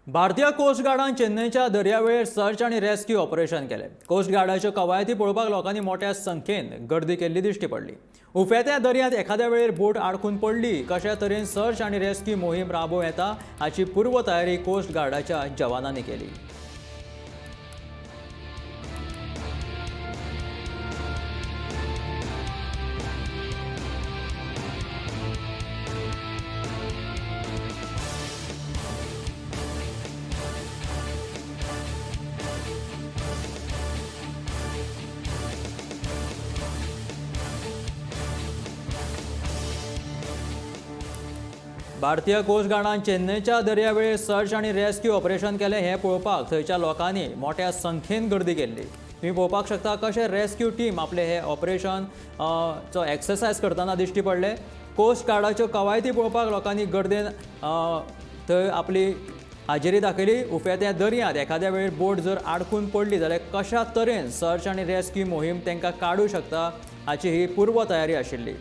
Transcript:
भारतीय कोस्ट गार्डान चेन्नयच्या दर्यावेळेर सर्च आनी रेस्क्यू ऑपरेशन केलें. कोस्ट गार्डाच्यो कवायती पळोवपाक लोकांनी मोट्या संख्येन गर्दी केल्ली दिश्टी पडली. उफेत्या दर्यांत एखाद्या वेळेर बोट आडकून पडली कशा तरेन सर्च आनी रेस्क्यू मोहीम राबोवं येता हाची पूर्वतयारी कोस्ट गार्डाच्या जवानांनी केली. भारतीय कोस्ट गार्डान चेन्नयच्या दर्यावेळेर सर्च आनी रेस्क्यू ऑपरेशन केलें हें पळोवपाक थंयच्या लोकांनी मोट्या संख्येन गर्दी केल्ली. तुम्ही पळोवपाक शकता कशें रेस्क्यू टीम आपलें हें ऑपरेशन चो एक्सरसायज करतना दिश्टी पडले. कोस्ट गार्डाच्यो कवायती पळोवपाक लोकांनी गर्देन थंय आपली हाजेरी दाखयली. उफेत्या दर्यांत एखाद्या वेळेर बोट जर आडकून पडली जाल्यार कशा तरेन सर्च आनी रेस्क्यू मोहीम तांकां काडूं शकता हाची ही पूर्व तयारी आशिल्ली.